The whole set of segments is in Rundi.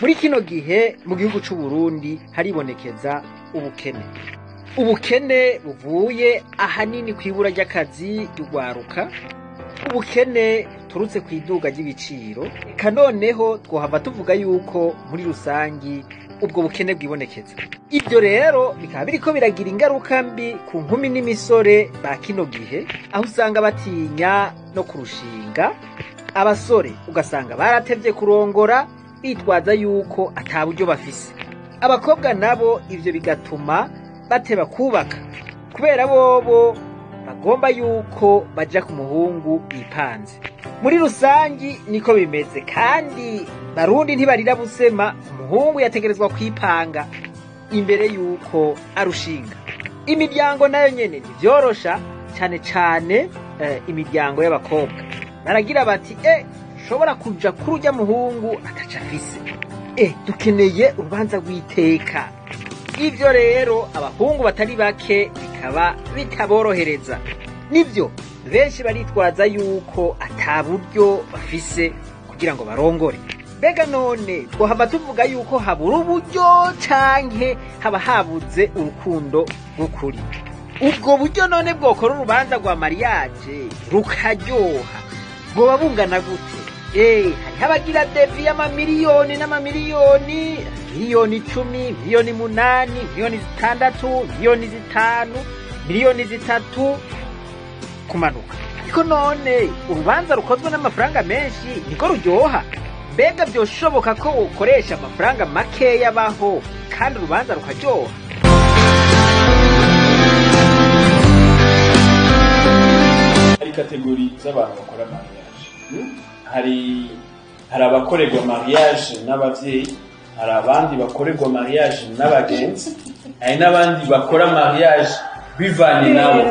Muri kino gihe mu gihugu c'u Burundi haribonekeza ubukene. Ubukene buvuye ahanini kw'ibura ry'akazi ry'urwaruka, ubukene buturutse kw'iduga ry'ibiciro, eka noneho twohava tuvuga yuko muri rusangi ubwo bukene bwibonekeza. Ivyo rero bikaba biriko biragira ingaruka mbi ku nkumi n'imisore ba kino gihe, aho usanga batinya no kurushinga. Abasore ugasanga baratevye kurongora bitwaza yuko ata buryo bafise. Abakobwa nabo ivyo bigatuma bateba kubaka kubera bobo bagomba yuko baja ku muhungu bipanze. Muri rusangi niko bimeze, kandi Barundi ntibarira busema, umuhungu yategerezwa kwipanga imbere yuko arushinga. Imiryango nayo nyene ntivyorosha, cane cane imiryango y'abakobwa. Baragira bati shobora kuja kuri urya muhungu ataca afise, dukeneye urubanza rw'iteka. Ivyo rero abahungu batari bake bikaba bitaborohereza. Nivyo benshi baritwaza yuko ata buryo bafise kugira ngo barongore. Mbega none twohava tuvuga yuko habura uburyo canke haba habuze urukundo rw'ukuri? Ubwo buryo none bwokora urubanza rwa mariage rukaryoha bwoba bungana gute? Hariho abagira devis y'amamiliyoni n'amamiliyoni, miliyoni 10, miliyoni 8, miliyoni 6, miliyoni 5, miliyoni 3 kumanuka. Ariko none urubanza rukozwe n'amafaranga menshi niko ruryoha? Mbega vyoshoboka ko ukoresha amafaranga makeya abaho kandi urubanza rukaryoha? Hari catégories z'abantu bakora mariage. Hari abakorerwa mariage n'abavyeyi, hari abandi bakorerwa mariage n'abagenzi, hari n'abandi bakora mariage bivanye nabo,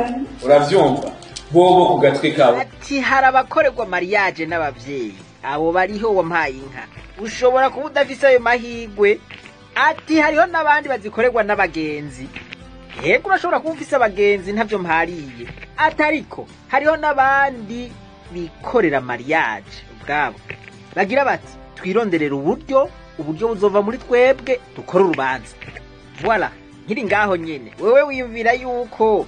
uravyumva, bobo ku gatwe kabo. Ati hari abakorerwa mariage n'abavyeyi, abo bariho, wampaye inka, ushobora kuba udafise ayo mahigwe. Ati hariho n'abandi bazikorerwa n'abagenzi, yego urashobora kuba ufise abagenzi, ntavyo mpariye. Ati ariko hariho n'abandi bikorera mariage ubwabo, bagira bati twironderera uburyo, uburyo buzova muri twebwe, dukore urubanza. Voilà, nkiri ngaho nyene, wewe wiyumvira yuko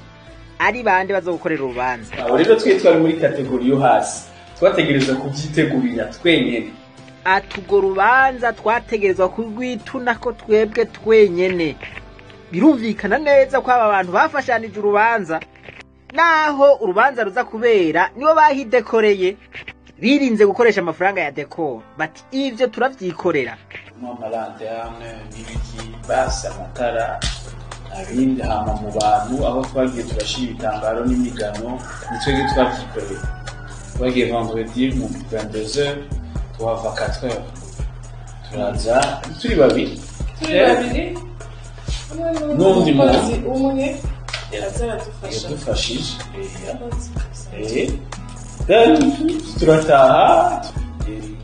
ari bande bazogukorera urubanza? Abo rero twe twari muri catégorie yo hasi, twategereza kubyitegurira twenyene. Ati urwo rubanza twategerezwa kurwitunako twebwe twenyene. Birumvikana neza ko aba bantu bafashanije urubanza, naho urubanza ruza kubera nibo bahidekoreye, birinze gukoresha amafaranga ya décor, bati ivyo turavyikorera. Ama lanternes n'ibiki basi, amatara abindi, hama mu bantu aho twagiye turashira ibitambaro n'imigano, ni twebwe twavyikoreye. Twagiye vendredi mu 22h, tuhava 4h, turaza turi babiri. Turi babiri. N'uwundi muntu. Umukozi umwe aza aradufasha. Yadufashije. Then turataha.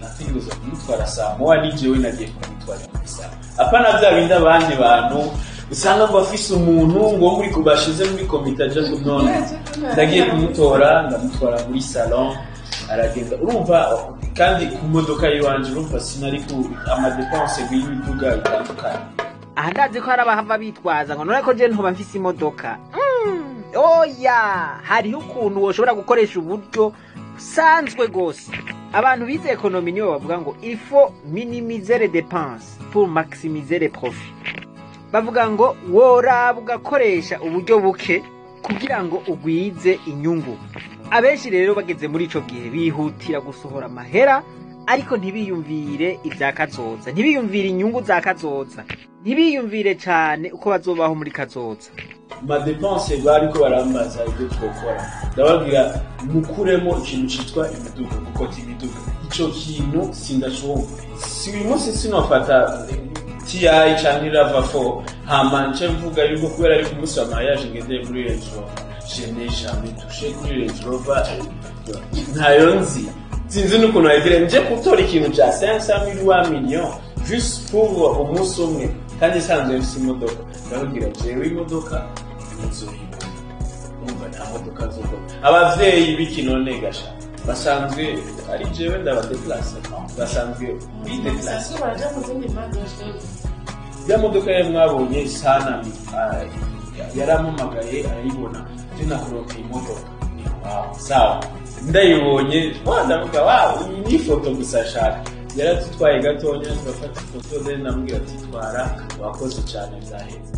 Nategerezwa kumutwara saa moya, ni jewe nagiye kumutwara muri saa, apana bya bindi abandi bantu usanga ngo afise umuntu ngo muri bashize muri komite aja ku none. Ndagiye kumutora, ndamutwara muri salon, aragenda, urumva, kandi ku modoka yiwanje, urumva sinari ku ama dépenses y'imiduga itandukanye. Aha ndazi ko hari abahava bitwaza ngo none ko je ntoba mfise imodoka. Oya, hariho ukuntu woshobora gukoresha uburyo busanzwe gose. Abantu bize économie nibo bavuga ngo il faut minimiser les dépenses pour maximiser les profits. Bavuga ngo woraba ugakoresha uburyo buke kugira ngo ugwize inyungu. Abenshi rero bageze muri ico gihe bihutira gusohora amahera, ariko ntibiyumvire ibya kazoza, ntibiyumvire inyungu za kazoza, ntibiyumvire cane uko bazobaho muri kazoza. Ma dépenses, bariko barambaza ibyo twokora, ndababwira mukuremo ikintu citwa imiduga, gukota imiduga, ico kintu sindacumva. Si uyu munsi sinofata TI canke RAV4, hama nce mvuga yuko kubera ari ku munsi wa mariage ngendeye muri Range Rover. Je n'ai jamais touché kuri Range Rover, ntayo nzi, sinzi n'ukuntu nagira nje gutora ikintu ca 500 mille ou 1 million juste pour umunsi umwe, kandi isanzwe mfise imodoka. Ndababwira jewe imodoka nzoyibona, umva, nta modoka nzobona. Abavyeyi b'ikinone gasha. Basanzwe ari jewe ndabadeplasa, no basanzwe bideplasa. Basanzwe baraja mu zindi manza. Ya modoka ye mwabonye sana, yarampamagaye arayibona, je nakuronkeye imodoka. Ni wow, sawa, ndayibonye wa ndavuga wow, iyi ni ifoto gusa ashaka. Yaratutwaye gatonya turafata ifoto, then ndamubwira ati twara, wakoze cyane, byaheze.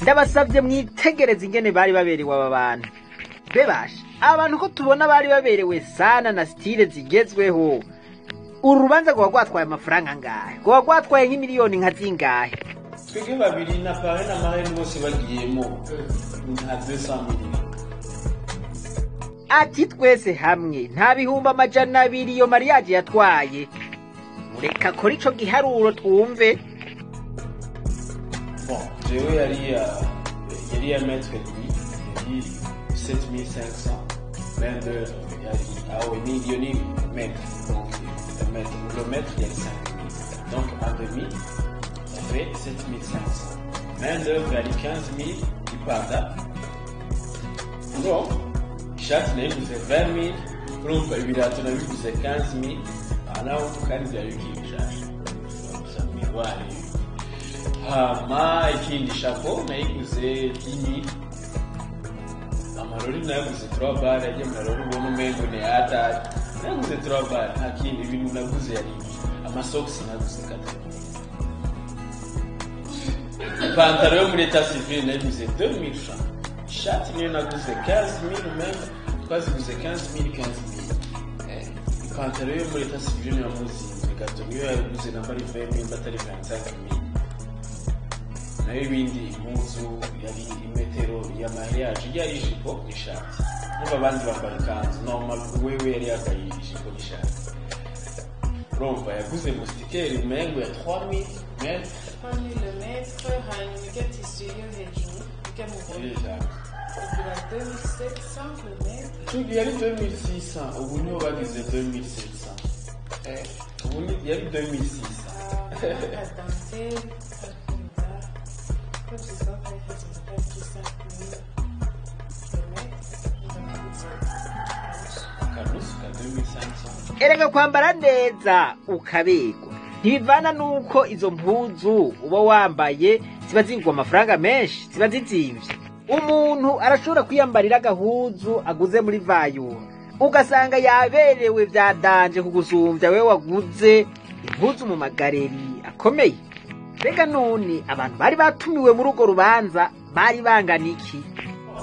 Ndabasabye mwitegereze ingene bari baberewe aba bantu. Bebasha abantu ko tubona bari baberewe sana na style zigezweho, uru rubanza rwaba rwatwaye amafaranga angahe? Rwaba rwatwaye nk'imiliyoni nka zingahe? Twebwe babiri na parrain na marraine bose bagiyemo nka 200 millions. Ati twese hamwe nta 200,000 iyo mariage yatwaye. Mureka kora ico giharuro twumve. Bon, jewe yari ya mètre et demi, yari 7500, 22 yari aho ni iyo ni mètre, donc le mètre, le mètre yari 5000, donc un demi ça fait 7500. Main d'œuvre yari 15000 ipanda, non, ishati nayiguze 20000, urumva ibirato nabiguze 15000, aha naho kandi byari bikiri bishasha gusa mwibare. Hama ikindi, chapeau nayiguze 10000, amarori nayaguze 3 bar, ajya amarori ubona umengo ni atari, nayaguze 3 bar. Nta kindi, ibintu naguze yari ibyo. Amasogisi naguze 4, ipantaro yo muri état civil nayiguze 2000 francs, ishati niyo naguze 15000, même twaziguze 15000 15000. Ipantaro yo muri état civil niyo yamuzinze gato, niyo yaguze namba ari 20000 batari 25000. Nayo ibindi, impuzu yari imetero ya mariage, yari ijipo n'ishati. Numva abandi bambara ikanzu normal, wewe yari yambaye ijipo n'ishati. Urumva yaguze moustiquaire umengo ya 3000 mètres. 3000 mètres, hanyuma ijya tissu yo hejuru ijya mu Déjà. Kugura 2700 le mètre. Icyo gihe yari 2600, ubu niho bagize 2700. Ubu yari 2600. Dentelle akunda ko byiza ko hejuru kari kuri 5000 le mètre, ndakuze. Akanusu ka 2500. Erega kwambara neza ukaberwa ntibivana n'uko izo mpuzu uba wambaye ziba zigwa amafaranga menshi, ziba zizimvye. Umuntu arashobora kwiyambarira agahuzu aguze muri vayura, ugasanga yaberewe vya danger kugusumvya wewe waguze impuzu mu magareri akomeye. Mbega none abantu bari batumiwe muri urwo rubanza bari bangana iki?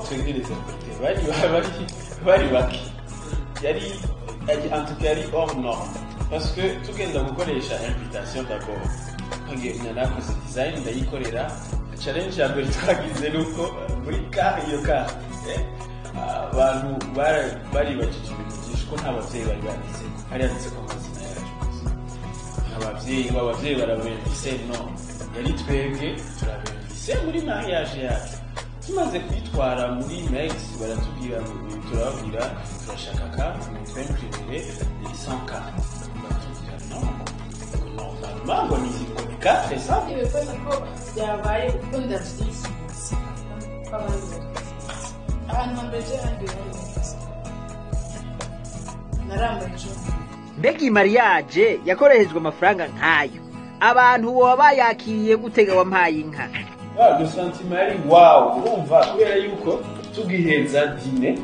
Twegereza côté bari bake, yari en tout cas yari hors norme, parce que tugenda gukoresha invitation d'abord, nkagenda nakoze design ndayikorera. Challenge ya mbere twagize nuko muri car iyo carte abantu baribagije ibintu byinshi, ko nta bavyeyi bari banditseko, hari handitseko amazina yacu gusa. Abavyeyi ngo abavyeyi barabemvise, no yari twebwe turabemvise muri mariage yacu. Tumaze kuyitwara muri mex, baratubwira, turababwira turashaka carte mutwimprimire 100 carte, baratubwira no, normalement ngo ni 400. Ibibazo ko byabaye uko ndavyifuza, ko abandi babyifuza. Ahantu hambere je handi bari, narambaye ico. Mbega iyi mariage yakoreshejwe amafaranga nk'ayo, abantu boba bayakiriye gutega? Wampaye inka. Ah, le sentiment yari wow, urumva kubera yuko tugiheza dîner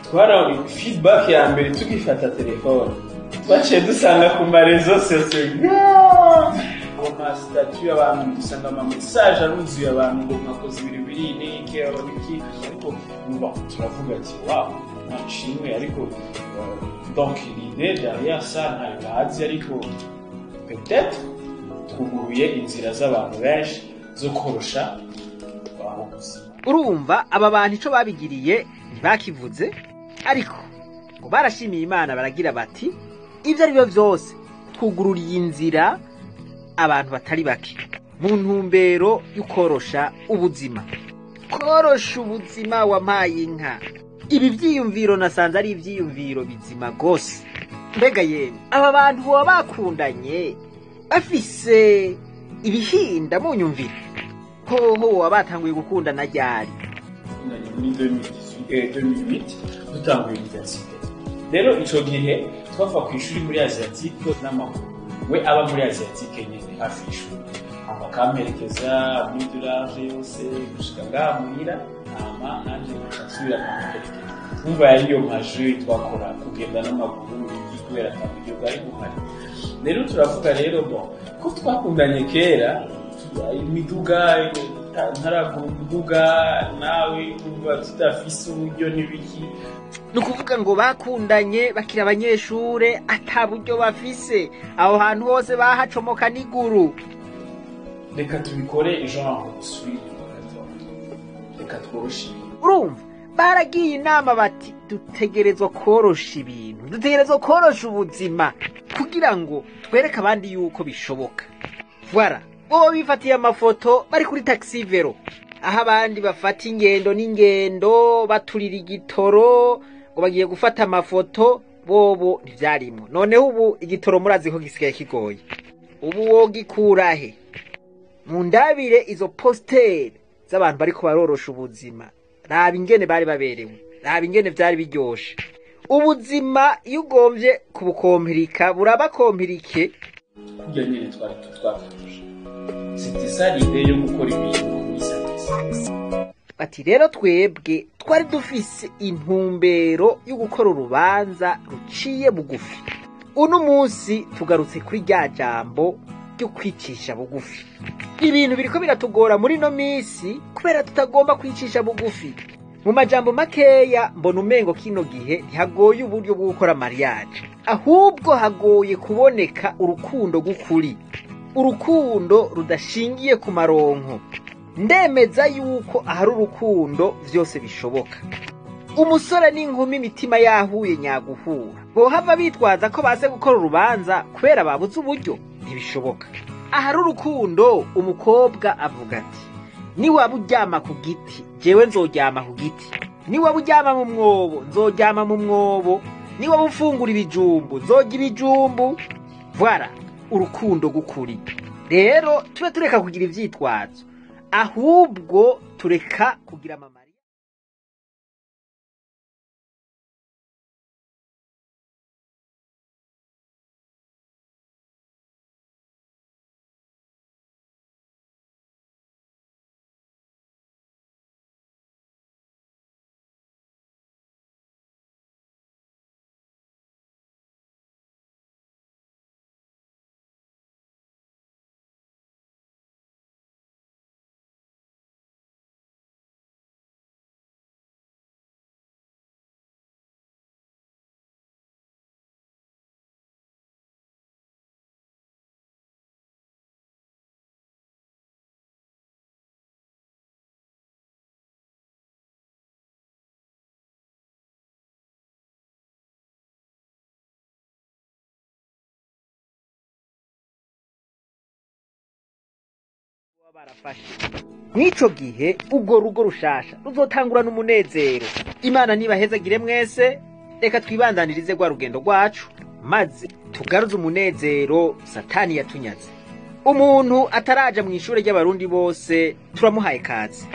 twara feedback ya mbere, tugifata telefone twaciye dusanga ku ma réseaux sociaux ama statuts abantu, dusanga ama message aruzuye abantu ngo mwakoze ibintu biri n'iki n'iki. Ariko bon, turavuga ati wow, nashimwe. Ariko donc l'idée derrière ça ntayo bazi, ariko peut-être twuguruye inzira z'abantu benshi zo korosha ubuzima. Urumva aba bantu ico babigiriye ntibakivuze, ariko ngo barashimiye Imana, baragira bati ibyo ari byo byose twugururiye inzira abantu batari bake mu ntumbero y'ukorosha ubuzima. Korosha ubuzima, wampaye inka. Ibi vyiyumviro nasanze ari ivyiyumviro bizima gose. Mbega yemwe, aba bantu boba bakundanye bafise ibihinda? Munyumvire, hoho boba batanguye gukundana ryari? Twarakundanye muri 2018, 2008 dutanguye université. Rero ico gihe twava ku ishuri muri Asiatique n'amaguru, we aba muri Asiatique nyene hafi y'ishuri, hama akamperekeza muri village yose gushika ngaha muhira, hama nanje nkaca nsubira nkamuherekeza. Umva, yari iyo maje twakora kugenda n'amaguru iki, kubera ata buryo bwari buhari. Rero turavuga rero, bon, ko twakundanye kera, imiduga ntaragura umuduga, nawe umva tudafise uburyo n'ibiki. Ni ukuvuga ngo bakundanye bakiri abanyeshure, ata buryo bafise, aho hantu hose bahacomoka n'iguru. Reka tubikore genre dusubire inyuma gato, reka tworoshe ibintu. Urumva baragiye inama bati dutegerezwa korosha ibintu, dutegerezwa korosha ubuzima kugira ngo twereke abandi yuko bishoboka. Voilà, bo bifatiye amafoto bari kuri taxi vélo, aho abandi bafata ingendo n'ingendo baturira igitoro ngo bagiye gufata amafoto, bobo ntivyarimwo. Noneho ubu igitoro murazi ko gisigaye kigoye, ubu wogikurahe? Mundabire izo posteri z'abantu bariko barorosha ubuzima, raba ingene bari baberewe, raba ingene vyari biryoshe. Ubuzima iyo ugomvye kubukompirika burabakompirike. Kurya nyene twari twavyuje, c'était ça l'idée yo gukora ibintu muri service. Bati rero twebwe twari dufise intumbero yo gukora urubanza ruciye bugufi. Uno munsi tugarutse kuri rya jambo ryo kwicisha bugufi. Ibintu biriko biratugora muri ino minsi kubera tutagomba kwicisha bugufi. Mu majambo makeya, mbona umengo kino gihe ntihagoye uburyo bwo gukora mariage, ahubwo hagoye kuboneka urukundo rw'ukuri, urukundo rudashingiye ku maronko. Ndemeza yuko ahari urukundo vyose bishoboka. Umusore n'inkumi imitima yahuye nyaguhura, bohava bitwaza ko baze gukora urubanza kubera babuze uburyo? Ntibishoboka. Ahari urukundo, umukobwa avuga ati niwaba uryama ku giti, jewe nzoryama ku giti; niwaba uryama mu mwobo, nzoryama mu mwobo; niwaba ufungura ibijumbu, nzorya ibijumbu. Voilà urukundo rw'ukuri. Rero tube tureka kugira ivyitwazo, ahubwo tureka kugira amamari. Barafashe mw'ico gihe, ubwo rugo rushasha ruzotangurana umunezero. Imana nibahezagire mwese. Reka twibandanirize rwa rugendo rwacu, maze tugaruze umunezero Satani yatunyaze. Umuntu ataraja mu ishure ry'Abarundi bose turamuhaye kaze.